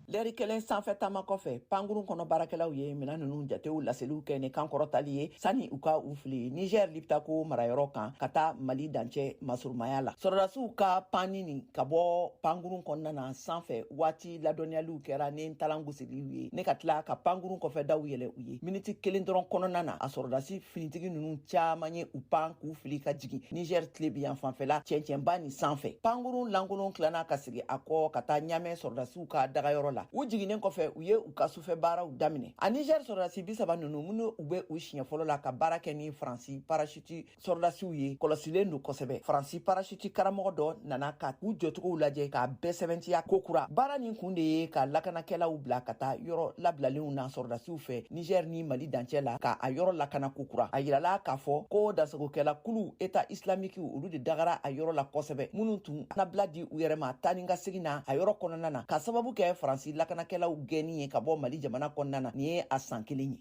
Lɛri kelen sanfɛ taama kɔfɛ, pankurun kɔnɔ baarakɛlaw ye minɛn ninnu jatew laseliw kɛ ni kankɔrɔtali ye sani u ka u fili Niger Liptako marayɔrɔ kan ka taa Mali dancɛ masurumaya la. Sɔrɔdasiw ka panni nin ka bɔ pankurun kɔnɔna na sanfɛ waati ladɔnniyaliw kɛra ni ntalan gosiliw ye, ne ka tila ka pankurun kɔfɛ daw yɛlɛ u ye. Miniti kelen dɔrɔn kɔnɔna na, a sɔrɔdasi finitigi ninnu caman ye u pan k'u fili ka jigin Niger tilebinyan fanfɛla cɛncɛnba nin sanfɛ. Pankurun lankolon tilana ka segin a kɔ ka taa Ɲamɛ sɔrɔdasiw ka dagayɔrɔ la. U jiginnen kɔfɛ, u ye u ka sufɛ baaraw daminɛ. A Niger sɔrɔdasi 30 ninnu, minnu u bɛ u siɲɛ fɔlɔ la ka baara kɛ ni Faransi parachute sɔrɔdasiw ye, kɔlɔsilen don kosɛbɛ. Faransi parachute karamɔgɔ dɔ nana ka u jɔcogow lajɛ k'a bɛɛ sɛbɛntiya kokura. Baara nin kun de ye ka lakanakɛlaw bila ka taa yɔrɔ labilalenw na sɔrɔdasiw fɛ Niger ni Mali dancɛ la, ka a yɔrɔ lakana kokura. A yirala k'a fɔ ko dansagokɛla kulu État islamique, olu de dagara a yɔrɔ la kosɛbɛ, minnu tun nabila di u yɛrɛ ma taa ni ka segin na a yɔrɔ kɔnɔna na, ka sababu kɛ Faransi lakanakɛlaw gɛnni ye ka bɔ Mali jamana kɔnɔna na. Nin ye a san kelen ye.